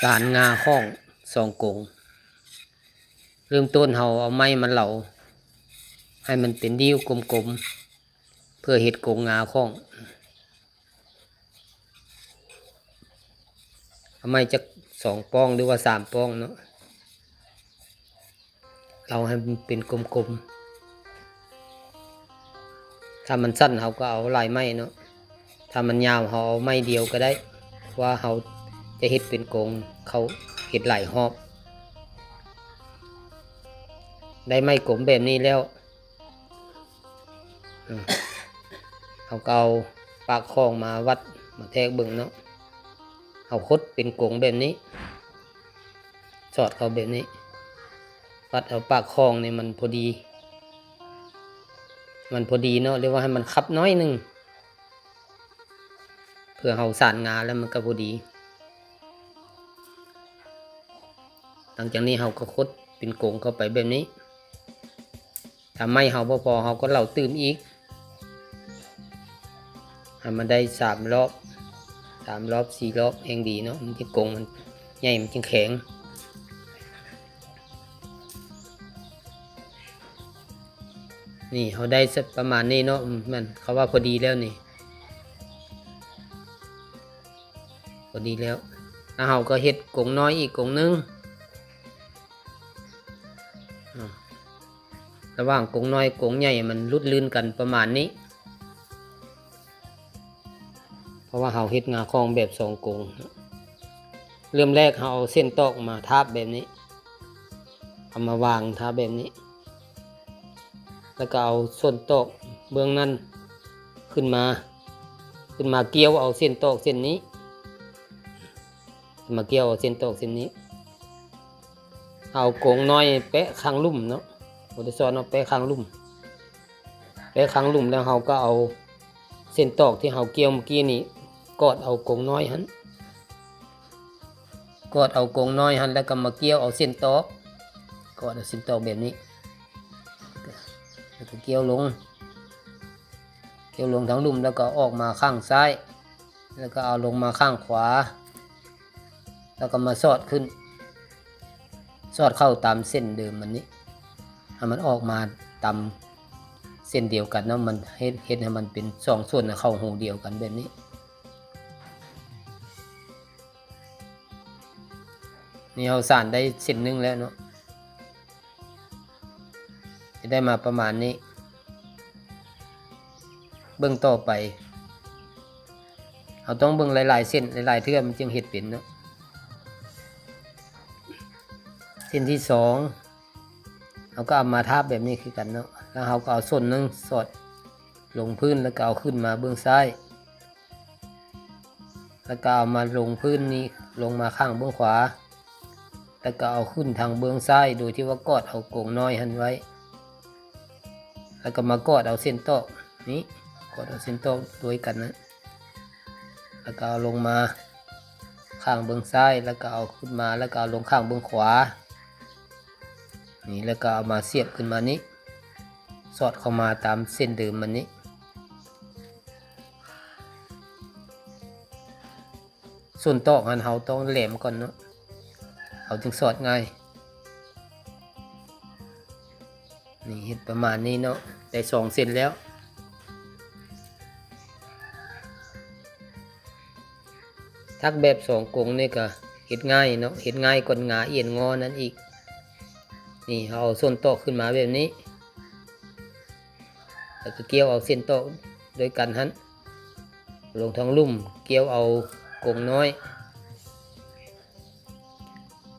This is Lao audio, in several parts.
ການງ່າຄ້ອງສອງກົງ. ເລີ່ມຕົ້ນເຮົາເອົາໄມ້ມາເຫຼົາໃຫ້ມັນເປັນດິ້ວກົມໆ ເພື່ອເຮັດກົງງ່າຄ້ອງ. ເອົາໄມ້ຈັກສອງປ່ອງ ຫຼືວ່າສາມປ່ອງເນາະ. ເອົາໃຫ້ມັນເປັນກົມໆ. ຖ້າມັນສັ້ນເຮົາກໍເອົາຫຼາຍໄມ້ເນາະ, ຖ້າມັນຍາວເຮົາເອົາໄມ້ດຽວກໍໄດ້, ເພາະວ່າເຮົາຈະເຮັດເປັນກົງ, ເຂົາເຮັດຫຼາຍຮອບ. ໄດ້ໄມ້ກົມແບບນີ້ແລ້ວ, ເຮົາກໍເອົາປາກຄ້ອງມາວັດ, ມາແທກເບິ່ງເນາະ. ເຮົາຂົດເປັນກົງແບບນີ້, ສອດເຂົ້າແບບນີ້, ວັດເອົາປາກຄ້ອງນີ້ມັນພໍດີ, ມັນພໍດີເນາະ, ຫຼືວ່າໃຫ້ມັນຄັບໜ້ອຍໜຶ່ງ, ເພື່ອເຮົາສານງ່າແລ້ວມັນກໍພໍດີ. ຫຼັງຈາກນີ້ເຮົາກໍຂົດເປັນກົງເຂົ້າໄປແບບນີ້. ຖ້າໄມ້ເຮົາບໍ່ພໍ ເຮົາກໍເຫຼົາຕື່ມອີກ ໃຫ້ມັນໄດ້ສາມລອບ, ສາມລອບ ສີ່ລອບແຮ່ງດີເນາະ, ມັນຈະກົງມັນໃຫຍ່ ມັນຈຶ່ງແຂງ. ນີ້ເຮົາໄດ້ປະມານນີ້ເນາະ, ແມ່ນເຂົາວ່າພໍດີແລ້ວນີ້. ພໍດີແລ້ວ. ແລ້ວເຮົາກໍເຮັດກົງນ້ອຍອີກກົງໜຶ່ງ. ອາ ລະຫວ່າງກົງນ້ອຍກົງໃຫຍ່ມັນຫຼຸດລື່ນກັນປະມານນີ້, ເພາະວ່າເຮົາເຮັດງ່າຄ້ອງແບບສອງກົງ. ເລີ່ມແລກເຮົາເອົາເສັ້ນຕອກມາທາບແບບນີ້, ເອົາມາວາງທາບແບບນີ້. ແລ້ວກໍເອົາເສັ້ນຕອກເບື້ອງນັ້ນຂຶ້ນມາ, ຂຶ້ນມາກ່ຽວເອົາເສັ້ນຕອກເສັ້ນນີ້, ມາກ່ຽວເອົາເສັ້ນຕອກເສັ້ນນີ້. ເອົາກົງນ້ອຍແປະຂ້າງລຸ່ມເນາະ, ບໍ່ໄດ້ສອດເນາະ, ແປະຂ້າງລຸ່ມ, ແປະຂ້າງລຸ່ມແລ້ວເຮົາກໍເອົາເສັ້ນຕອກທີ່ເຮົາກ່ຽວເມື່ອກີ້ນີ້ ກອດເອົາກົງນ້ອຍຫັ້ນ. ກອດເອົາກົງນ້ອຍຫັ້ນ ແລ້ວກໍມາກ່ຽວເອົາເສັ້ນຕອກ, ກອດເອົາເສັ້ນຕອກແບບນີ້ ແລ້ວກໍກ່ຽວລົງ, ກ່ຽວລົງທາງລຸ່ມ ແລ້ວກໍອອກມາຂ້າງຊ້າຍ, ແລ້ວກໍເອົາລົງມາຂ້າງຂວາ, ແລ້ວກໍມາສອດຂຶ້ນ, ສອດເຂົ້າຕາມເສັ້ນເດີມມັນນີ້ ໃຫ້ມັນອອກມາຕາມເສັ້ນດຽວກັນເນາະ, ມັນເຮັດ ເຮັດໃຫ້ມັນເປັນຊ່ອງສ່ວນ ໃຫ້ເຂົ້າຮູດຽວກັນແບບນີ້. ນີ້ເຮົາສານໄດ້ເສັ້ນໜຶ່ງແລ້ວເນາະ, ຈະໄດ້ມາປະມານນີ້. ເບິ່ງຕໍ່ໄປ, ເຮົາຕ້ອງເບິ່ງຫຼາຍໆເສັ້ນ ຫຼາຍໆເທື່ອ ມັນຈຶ່ງເຮັດເປັນເນາະ. ເສັ້ນທີສອງ ເຮົາກໍເອົາມາທາບແບບນີ້ຄືກັນເນາະ, ແລ້ວເຮົາກໍເອົາສົ້ນໜຶ່ງສອດລົງພື້ນ ແລ້ວກໍເອົາຂຶ້ນມາເບື້ອງຊ້າຍ. ແລ້ວກໍເອົາມາລົງພື້ນນີ້ ລົງມາຂ້າງເບື້ອງຂວາ, ແລ້ວກໍເອົາຂຶ້ນທາງເບື້ອງຊ້າຍ ໂດຍທີ່ວ່າກອດເອົາກົງນ້ອຍຫັ້ນໄວ້, ແລ້ວກໍມາກອດເອົາເສັ້ນຕອກນີ້, ກອດເອົາເສັ້ນຕອກດ້ວຍກັນນະ, ແລ້ວກໍເອົາລົງມາຂ້າງເບື້ອງຊ້າຍ, ແລ້ວກໍເອົາຂຶ້ນມາ, ແລ້ວກໍເອົາລົງຂ້າງເບື້ອງຂວາ. ນີ້ ແລ້ວກໍເອົາມາສຽບຂຶ້ນມານີ້, ສອດເຂົ້າມາຕາມເສັ້ນເດີມມັນນີ້. ສົ້ນຕອກຫັ້ນເຮົາຕ້ອງແຫຼມກ່ອນເນາະ, ເຮົາຈຶ່ງສອດງ່າຍ. ນີ້ເຮັດປະມານນີ້ເນາະ, ໄດ້ສອງເສັ້ນແລ້ວ. ຖັກແບບສອງກົງນີ້ກໍເຮັດງ່າຍເນາະ, ເຮັດງ່າຍກວ່າຫງາອຽນງໍນັ້ນອີກ. ນີ້ເຮົາເອົາສົ້ນຕອກຂຶ້ນມາແບບນີ້, ແລ້ວກໍກ່ຽວເອົາເສັ້ນຕອກດ້ວຍກັນຫັ້ນ ລົງທາງລຸ່ມ, ກ່ຽວເອົາກົງນ້ອຍ.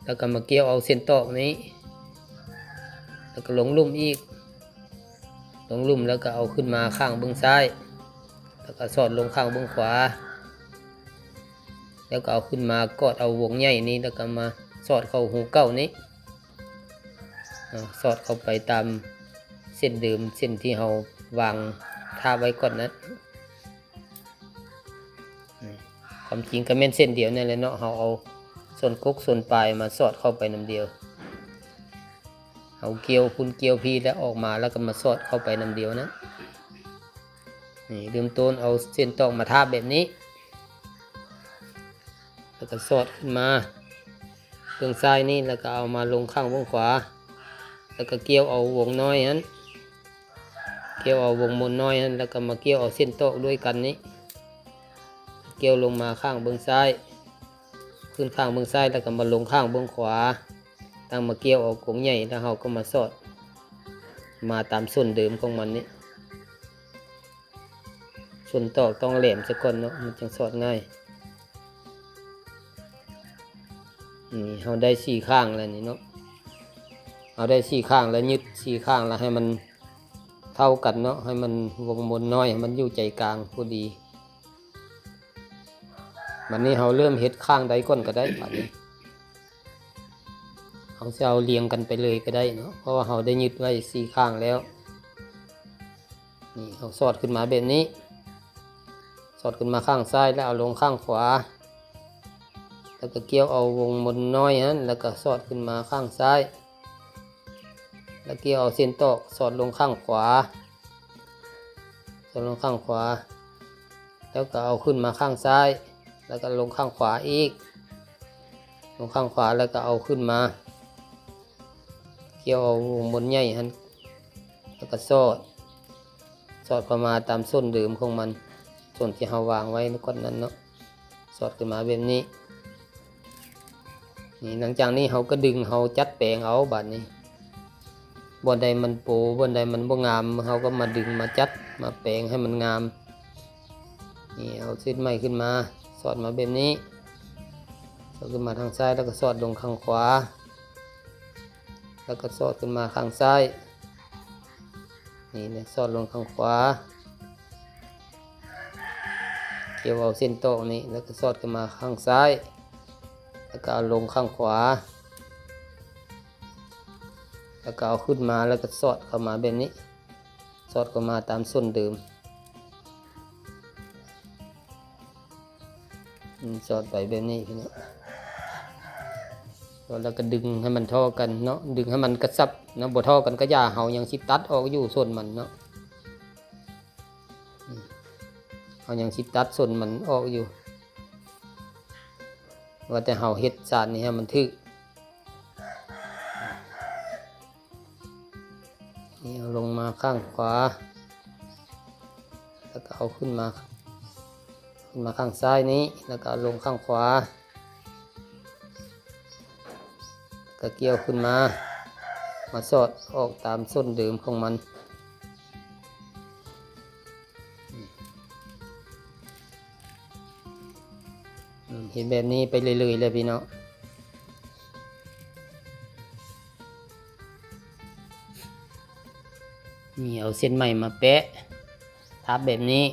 ແລ້ວກໍມາກ່ຽວເອົາເສັ້ນຕອກນີ້, ແລ້ວກໍລົງລຸ່ມອີກ, ລົງລຸ່ມແລ້ວກໍເອົາຂຶ້ນມາຂ້າງເບື້ອງຊ້າຍ, ແລ້ວກໍສອດລົງຂ້າງເບື້ອງຂວາ, ແລ້ວກໍເອົາຂຶ້ນມາກອດເອົາວົງໃຫຍ່ນີ້, ແລ້ວກໍມາສອດເຂົ້າຮູເກົ່ານີ້, ອາ ສອດເຂົ້າໄປຕາມເສັ້ນເດີມ, ເສັ້ນທີ່ເຮົາວາງທາບໄວ້ກ່ອນນັ້ນ. ຄວາມຈິງກໍແມ່ນເສັ້ນດຽວນັ້ນແຫຼະເນາະ, ເຮົາເອົາສ່ວນກົກສ່ວນປາຍມາສອດເຂົ້າໄປນຳດຽວ, ເຮົາກ່ຽວພຸ້ນກ່ຽວພີ້ແລ້ວອອກມາ ແລ້ວກໍມາສອດເຂົ້າໄປນຳດຽວນະ. ນີ້ ເລີ່ມຕົ້ນເອົາເສັ້ນຕອກມາທາບແບບນີ້ ແລ້ວກໍສອດຂຶ້ນມາ ບື້ງຊ້າຍນີ້ ແລ້ວກໍເອົາມາລົງຂ້າງເບື້ອງຂວາ ແລ້ວກໍກ່ຽວເອົາວົງນ້ອຍຫັ້ນ ກ່ຽວເອົາວົງມົນນ້ອຍຫັ້ນ ແລ້ວກໍມາກ່ຽວເອົາເສັ້ນຕອກດ້ວຍກັນນີ້ ກ່ຽວລົງມາຂ້າງເບື້ອງຊ້າຍ ຂຶ້ນຂ້າງເບື້ອງຊ້າຍ ແລ້ວກໍມາລົງຂ້າງເບື້ອງຂວາ ຕັ້ງມາກ່ຽວເອົາກົງໃຫຍ່ ແລ້ວເຮົາກໍມາສອດ ມາຕາມສົ້ນເດີມຂອງມັນນີ້ ສົ້ນຕອກຕ້ອງແຫຼມຊະກ່ອນເນາະ ມັນຈັ່ງສອດງ່າຍ. ນີ້ເຮົາໄດ້ສີ່ຂ້າງແລ້ວນີ້ເນາະ ເຮົາໄດ້ສີ່ຂ້າງແລ້ວ ຍຶດສີ່ຂ້າງແລ້ວໃຫ້ມັນເທົ່າກັນເນາະ ໃຫ້ມັນວົງມົນນ້ອຍ ໃຫ້ມັນຢູ່ໃຈກາງພໍດີ. ບັດນີ້ເຮົາເລີ່ມເຮັດຂ້າງໃດກ່ອນກໍໄດ້ ບັດນີ້ເຮົາຊິເອົາລຽງກັນໄປເລີຍກໍໄດ້ເນາະ ເພາະວ່າເຮົາໄດ້ຍຶດໄວ້ສີ່ຂ້າງແລ້ວ. ນີ້ເຮົາສອດຂຶ້ນມາແບບນີ້ ສອດຂຶ້ນມາຂ້າງຊ້າຍ ແລ້ວເອົາລົງຂ້າງຂວາ ແລ້ວກໍກ່ຽວເອົາວົງມົນນ້ອຍຫັ້ນ ແລ້ວກໍສອດຂຶ້ນມາຂ້າງຊ້າຍ ແລ້ວກ່ຽວເອົາເສັ້ນຕອກສອດລົງຂ້າງຂວາ ສອດລົງຂ້າງຂວາ ແລ້ວກໍເອົາຂຶ້ນມາຂ້າງຊ້າຍ ແລ້ວກໍລົງຂ້າງຂວາອີກ ລົງຂ້າງຂວາ ແລ້ວກໍເອົາຂຶ້ນມາ ກ່ຽວເອົາວົງມົນໃຫຍ່ຫັ້ນ ແລ້ວກໍສອດ ສອດເຂົ້າມາຕາມສົ້ນເດີມຂອງມັນ ສົ້ນທີ່ເຮົາວາງໄວ້ກ່ອນນັ້ນເນາະ ສອດຂຶ້ນມາແບບນີ້. ນີ້ ຫຼັງຈາກນີ້ເຮົາກໍດຶງ ເຮົາຈັດແປງເອົາ ບາດນີ້ ບ່ອນໃດມັນໂປ ບ່ອນໃດມັນບໍ່ງາມ ເຮົາກໍມາດຶງ ມາຈັດ ມາແປງໃຫ້ມັນງາມ. ນີ້ ເອົາເສັ້ນໃໝ່ຂຶ້ນມາ ສອດມາແບບນີ້ ສອດຂຶ້ນມາທາງຊ້າຍ ແລ້ວກໍສອດລົງຂ້າງຂວາ ແລ້ວກໍສອດຂຶ້ນມາຂ້າງຊ້າຍ ນີ້ນະ ສອດລົງຂ້າງຂວາ ກ່ຽວເອົາເສັ້ນຕອກນີ້ ແລ້ວກໍສອດຂຶ້ນມາຂ້າງຊ້າຍ ແລ້ວກໍເອົາລົງຂ້າງຂວາ ແລ້ວກໍເອົາຂຶ້ນມາ ແລ້ວກໍສອດເຂົ້າມາແບບນີ້ ສອດເຂົ້າມາຕາມສົ້ນເດີມ. ອືມ ສອດໄປແບບນີ້ພີ່ນ້ອງ ແລ້ວກໍດຶງໃຫ້ມັນທໍ່ກັນເນາະ ດຶງໃຫ້ມັນກະຊັບເນາະ ບໍ່ທໍ່ກັນກໍຢ່າ ເຮົາຍັງຊິຕັດອອກຢູ່ສົ້ນມັນເນາະ ອືມ ເຮົາຍັງຊິຕັດສົ້ນມັນອອກຢູ່ ວ່າແຕ່ເຮົາເຮັດສານນີ້ໃຫ້ມັນຖືກ. ນີ້ເອົາລົງມາຂ້າງຂວາ ແລ້ວກໍເອົາຂຶ້ນມາ ຂຶ້ນມາຂ້າງຊ້າຍນີ້ ແລ້ວກໍເອົາລົງຂ້າງຂວາ ກໍກ່ຽວຂຶ້ນມາ ມາສອດອອກຕາມສົ້ນເດີມຂອງມັນ. ອືມ ເຮັດແບບນີ້ໄປເລື້ອຍໆ ແຫຼະພີ່ນ້ອງ. ນີ້ ເອົາເສັ້ນໃໝ່ມາແປະ ທັບແບບນີ້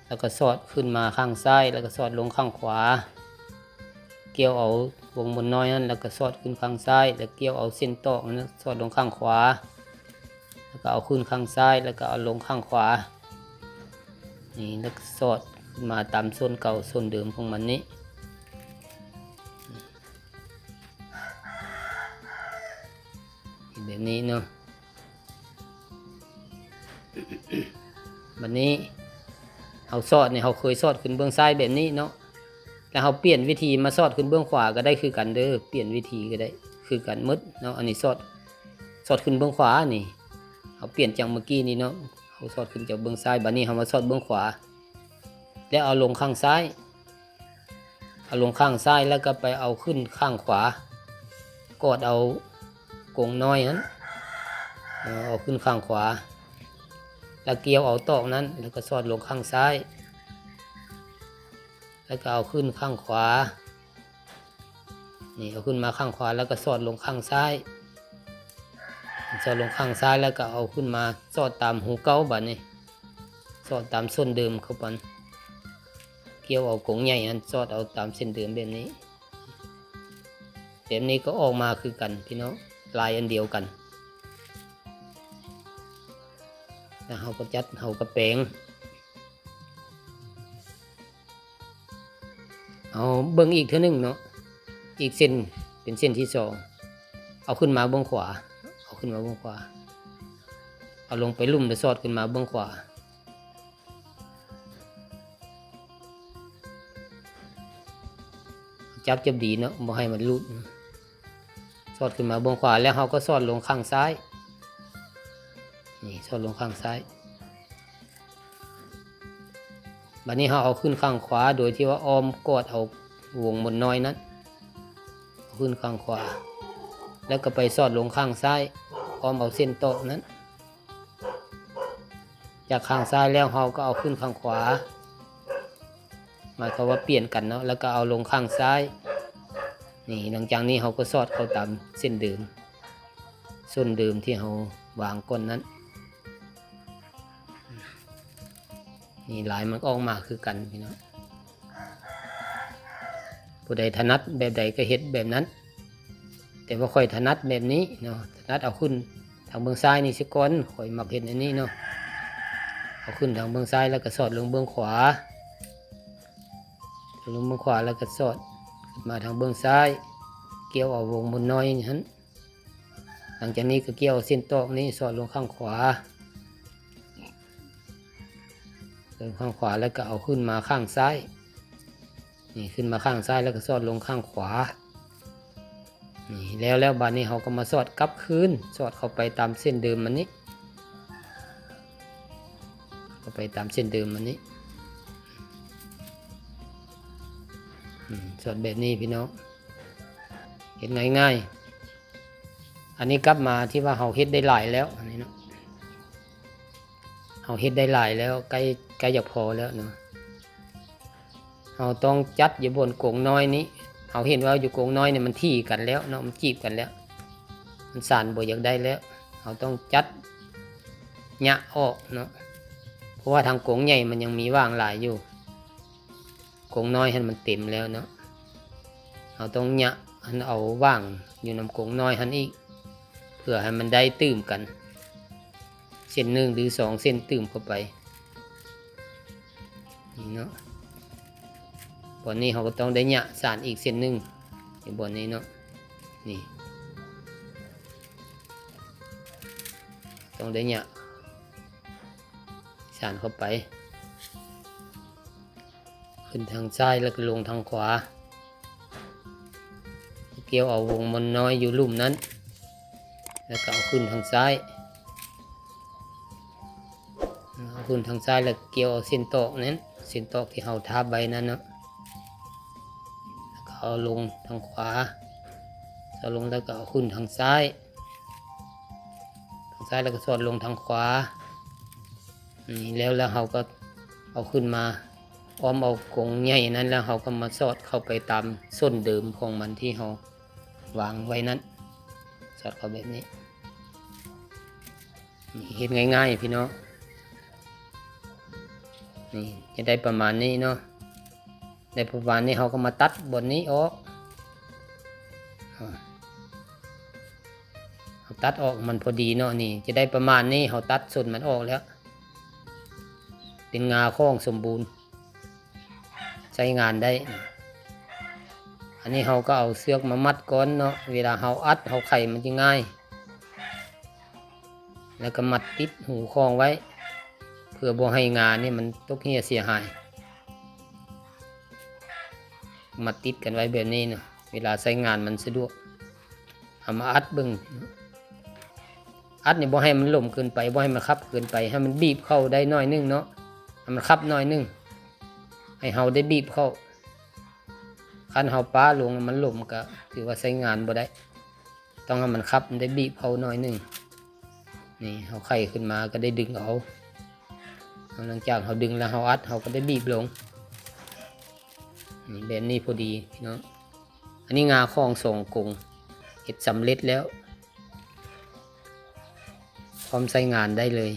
ແລ້ວກໍສອດຂຶ້ນມາຂ້າງຊ້າຍ ແລ້ວກໍສອດລົງຂ້າງຂວາ ກ່ຽວເອົາວົງມົນນ້ອຍນັ້ນ ແລ້ວກໍສອດຂຶ້ນຂ້າງຊ້າຍ ແລ້ວກ່ຽວເອົາເສັ້ນຕອກນັ້ນສອດລົງຂ້າງຂວາ ແລ້ວກໍເອົາຂຶ້ນຂ້າງຊ້າຍ ແລ້ວກໍເອົາລົງຂ້າງຂວາ ນີ້ ແລ້ວກໍສອດຂຶ້ນມາຕາມສົ້ນເກົ່າສົ້ນເດີມຂອງມັນນີ້ ເຮັດແບບນີ້ເນາະ. ບັດນີ້ເຮົາສອດນີ້ ເຮົາເຄີຍສອດຂຶ້ນເບື້ອງຊ້າຍແບບນີ້ເນາະ ແລ້ວເຮົາປ່ຽນວິທີມາສອດຂຶ້ນເບື້ອງຂວາກໍໄດ້ຄືກັນເດີ ປ່ຽນວິທີກໍໄດ້ຄືກັນໝົດເນາະ. ອັນນີ້ສອດ ສອດຂຶ້ນເບື້ອງຂວານີ້ ເຮົາປ່ຽນຈາກເມື່ອກີ້ນີ້ເນາະ ເຮົາສອດຂຶ້ນຈາກເບື້ອງຊ້າຍ ບັດນີ້ເຮົາມາສອດເບື້ອງຂວາ ແລ້ວເອົາລົງຂ້າງຊ້າຍ ເອົາລົງຂ້າງຊ້າຍ ແລ້ວກໍໄປເອົາຂຶ້ນຂ້າງຂວາ ກອດເອົາກົງນ້ອຍຫັ້ນ ເອົາ ເອົາຂຶ້ນຂ້າງຂວາ ແລ້ວກ່ຽວເອົາຕອກນັ້ນ ແລ້ວກໍສອດລົງຂ້າງຊ້າຍ ແລ້ວກໍເອົາຂຶ້ນຂ້າງຂວາ ນີ້ ເອົາຂຶ້ນມາຂ້າງຂວາ ແລ້ວກໍສອດລົງຂ້າງຊ້າຍ ສອດລົງຂ້າງຊ້າຍ ແລ້ວກໍເອົາຂຶ້ນມາສອດຕາມຮູເກົ່າ ບາດນີ້ສອດຕາມສົ້ນເດີມເຂົ້າໄປ ກ່ຽວເອົາກົງໃຫຍ່ຫັ້ນ ສອດເອົາຕາມເສັ້ນເດີມແບບນີ້ ແບບນີ້ກໍອອກມາຄືກັນພີ່ນ້ອງ ລາຍອັນດຽວກັນ ແລ້ວເຮົາກໍຈັດ ເຮົາກໍແປງ ເຮົາເບິ່ງອີກເທື່ອໜຶ່ງເນາະ ອີກເສັ້ນ ເປັນເສັ້ນທີສອງ ເອົາຂຶ້ນມາເບື້ອງຂວາ ເອົາຂຶ້ນມາເບື້ອງຂວາ ເອົາລົງໄປລຸ່ມ ແລ້ວສອດຂຶ້ນມາເບື້ອງຂວາ ຈັບ ຈັບດີເນາະ ບໍ່ໃຫ້ມັນຫຼຸດ ສອດຂຶ້ນມາເບື້ອງຂວາ ແລ້ວເຮົາກໍສອດລົງຂ້າງຊ້າຍ. ນີ້ ສອດລົງຂ້າງຊ້າຍ. ບາດນີ້ເຮົາເອົາຂຶ້ນຂ້າງຂວາ ໂດຍທີ່ວ່າອ້ອມກອດເອົາວົງມົນນ້ອຍນັ້ນ ເອົາຂຶ້ນຂ້າງຂວາ ແລ້ວກໍໄປສອດລົງຂ້າງຊ້າຍ ອ້ອມເອົາເສັ້ນຕອກນັ້ນ. ຈາກຂ້າງຊ້າຍແລ້ວ ເຮົາກໍເອົາຂຶ້ນຂ້າງຂວາ ໝາຍຄວາມວ່າປ່ຽນກັນເນາະ ແລ້ວກໍເອົາລົງຂ້າງຊ້າຍ. ນີ້ ຫຼັງຈາກນີ້ເຮົາກໍສອດເຂົ້າຕາມເສັ້ນເດີມ ສົ້ນເດີມທີ່ເຮົາວາງກ່ອນນັ້ນ. ນີ້ ລາຍມັນອອກມາຄືກັນພີ່ນ້ອງ. ຜູ້ໃດຖະໜັດແບບໃດກໍເຮັດແບບນັ້ນ ແຕ່ວ່າຂ້ອຍຖະໜັດແບບນີ້ເນາະ ຖະໜັດເອົາຂຶ້ນທາງເບື້ອງຊ້າຍນີ້ຊະກ່ອນ. ຂ້ອຍມັກເຮັດອັນນີ້ເນາະ ເອົາຂຶ້ນທາງເບື້ອງຊ້າຍ ແລ້ວກໍສອດລົງເບື້ອງຂວາ ລົງເບື້ອງຂວາ ແລ້ວກໍສອດຂຶ້ນມາທາງເບື້ອງຊ້າຍ ກ່ຽວເອົາວົງມົນນ້ອຍຫັ້ນ. ຫຼັງຈາກນີ້ກໍກ່ຽວເສັ້ນຕອກນີ້ສອດລົງຂ້າງຂວາ ລົງຂ້າງຂວາ ແລ້ວກໍເອົາຂຶ້ນມາຂ້າງຊ້າຍ. ນີ້ ຂຶ້ນມາຂ້າງຊ້າຍ ແລ້ວກໍສອດລົງຂ້າງຂວາ. ນີ້ ແລ້ວ ແລ້ວບາດນີ້ເຮົາກໍມາສອດກັບຄືນ ສອດເຂົ້າໄປຕາມເສັ້ນເດີມມັນນີ້ ເຂົ້າໄປຕາມເສັ້ນເດີມມັນນີ້. ອືມ ສອດແບບນີ້ພີ່ນ້ອງ ເຮັດງ່າຍໆ. ອັນນີ້ກັບມາທີ່ວ່າເຮົາເຮັດໄດ້ຫຼາຍແລ້ວ ອັນນີ້ເນາະ ເຮົາເຮັດໄດ້ຫຼາຍແລ້ວ ໃກ້ ໃກ້ຈະພໍແລ້ວເນາະ. ເຮົາຕ້ອງຈັດຢູ່ບ່ອນກົງນ້ອຍນີ້ ເຮົາເຫັນວ່າຢູ່ກົງນ້ອຍນີ້ມັນຖີ່ກັນແລ້ວເນາະ ມັນຈີບກັນແລ້ວ ມັນສານບໍ່ຢາກໄດ້ແລ້ວ ເຮົາຕ້ອງຈັດຫຍະອອກເນາະ ເພາະວ່າທາງກົງໃຫຍ່ມັນຍັງມີຫວ່າງຫຼາຍຢູ່. ກົງນ້ອຍຫັ້ນມັນເຕັມແລ້ວເນາະ ເຮົາຕ້ອງຫຍະຫັ້ນ ເອົາຫວ່າງຢູ່ນຳກົງນ້ອຍຫັ້ນອີກ ເພື່ອໃຫ້ມັນໄດ້ຕື່ມກັນ ເສັ້ນໜຶ່ງຫຼືສອງເສັ້ນຕື່ມເຂົ້າໄປ ນີ້ເນາະ. ບ່ອນນີ້ເຮົາກໍຕ້ອງໄດ້ຫຍະສານອີກເສັ້ນໜຶ່ງ ຢູ່ບ່ອນນີ້ເນາະ ນີ້ ຕ້ອງໄດ້ຫຍະສານເຂົ້າໄປ. ຂຶ້ນທາງຊ້າຍ ແລ້ວກໍລົງທາງຂວາ ກ່ຽວເອົາວົງມົນນ້ອຍຢູ່ລຸ່ມນັ້ນ ແລ້ວກໍເອົາຂຶ້ນທາງຊ້າຍ ເອົາຂຶ້ນທາງຊ້າຍ ແລ້ວກ່ຽວເອົາເສັ້ນຕອກນັ້ນ ເສັ້ນຕອກທີ່ເຮົາທາບໄວ້ນັ້ນເນາະ ແລ້ວກໍເອົາລົງທາງຂວາ ເອົາລົງ ແລ້ວກໍເອົາຂຶ້ນທາງຊ້າຍ ທາງຊ້າຍ ແລ້ວກໍສອດລົງທາງຂວາ. ນີ້ ແລ້ວ ແລ້ວເຮົາກໍເອົາຂຶ້ນມາອ້ອມເອົາກົງໃຫຍ່ນັ້ນ ແລ້ວເຮົາກໍມາສອດເຂົ້າໄປຕາມສົ້ນເດີມຂອງມັນທີ່ເຮົາວາງໄວ້ນັ້ນ ສອດເຂົ້າແບບນີ້. ນີ້ ເຮັດງ່າຍໆ ພີ່ນ້ອງ ນີ້ ຈະໄດ້ປະມານນີ້ເນາະ. ໄດ້ປະມານນີ້ ເຮົາກໍມາຕັດບ່ອນນີ້ອອກ ເຮົາຕັດອອກມັນພໍດີເນາະ. ນີ້ຈະໄດ້ປະມານນີ້ ເຮົາຕັດສົ້ນມັນອອກແລ້ວ ເປັນງາຂອງສົມບູນ ໃຊ້ງານໄດ້. ອັນນີ້ເຮົາກໍເອົາເຊືອກມາມັດກ່ອນເນາະ ເວລາເຮົາອັດເຮົາໄຂມັນຈະງ່າຍ. ແລ້ວກໍມັດຕິດຫູຂອງໄວ້ ເພື່ອບໍ່ໃຫ້ງານີ້ມັນຕົກເຮ່ຍເສຍຫາຍ. ມັດຕິດກັນໄວ້ແບບນີ້ເນາະ ເວລາໃຊ້ງານມັນສະດວກ. ເອົາມາອັດເບິ່ງ ອັດນີ້ບໍ່ໃຫ້ມັນຫຼົມເກີນໄປ ບໍ່ໃຫ້ມັນຄັບເກີນໄປ ໃຫ້ມັນບີບເຂົ້າໄດ້ໜ້ອຍໜຶ່ງເນາະ ໃຫ້ມັນຄັບໜ້ອຍໜຶ່ງ ໃຫ້ເຮົາໄດ້ບີບເຂົ້າ. ຄັນເຮົາປະລົງມັນຫຼົມ ກໍຖືວ່າໃຊ້ງານບໍ່ໄດ້. ຕ້ອງໃຫ້ມັນຄັບ ມັນໄດ້ບີບເຂົ້າໜ້ອຍໜຶ່ງ. ນີ້ເຮົາໄຂຂຶ້ນມາກໍໄດ້ດຶງເອົາ. ຫຼັງຈາກເຮົາດຶງແລ້ວເຮົາອັດ ເຮົາກໍໄດ້ບີບລົງ. ນີ້ແບບນີ້ພໍດີພີ່ນ້ອງ. ອັນນີ້ງາຂອງສອງກົງ ເຮັດສຳເລັດແລ້ວ ພ້ອມໃຊ້ງານໄດ້ເລີຍ.